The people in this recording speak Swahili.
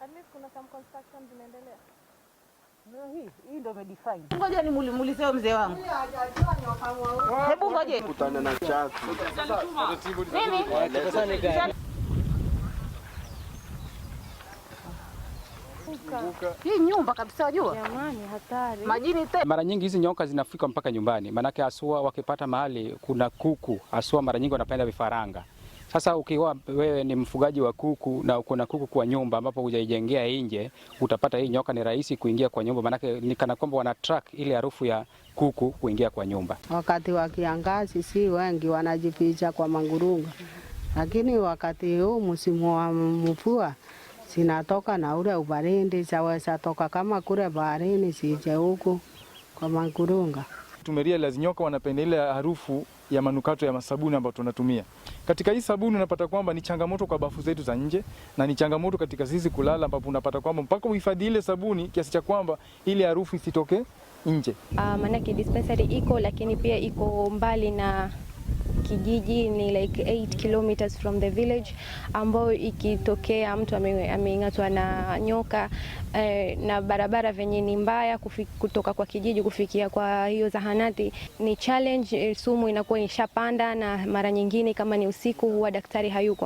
At least kuna some construction zinaendelea. Hii hii ndio umedefine. Ngoja nimuulize mzee wangu. Hebu ngoje. Kutana na chatu. Mimi hii nyumba kabisa wajua? Jamani, hatari. Majini te. Mara nyingi hizi nyoka zinafika mpaka nyumbani, maanake haswa wakipata mahali kuna kuku, haswa mara nyingi wanapenda vifaranga. Sasa ukiwa wewe ni mfugaji wa kuku na uko na kuku kwa nyumba ambapo hujaijengea nje, utapata hii nyoka ni rahisi kuingia kwa nyumba, maanake ni kana kwamba wana track ile harufu ya kuku kuingia kwa nyumba. Wakati wa kiangazi si wengi wanajificha kwa mangurunga, lakini wakati huu msimu wa mvua zinatoka na ule ubaridi, zaweza toka kama kule baharini sije huku kwa mangurunga. Tumerealize nyoka wanapenda ile harufu ya manukato ya masabuni ambayo tunatumia. Katika hii sabuni unapata kwamba ni changamoto kwa bafu zetu za nje na ni changamoto katika sisi kulala, ambapo unapata kwamba mpaka uhifadhi ile sabuni kiasi cha kwamba ile harufu isitoke nje. Maanake dispensary iko lakini pia iko mbali na kijiji, ni like 8 kilometers from the village, ambayo ikitokea mtu ameng'atwa na nyoka na barabara venye ni mbaya kutoka kwa kijiji kufikia kwa hiyo zahanati ni challenge. Sumu inakuwa ishapanda, na mara nyingine kama ni usiku huwa daktari hayuko.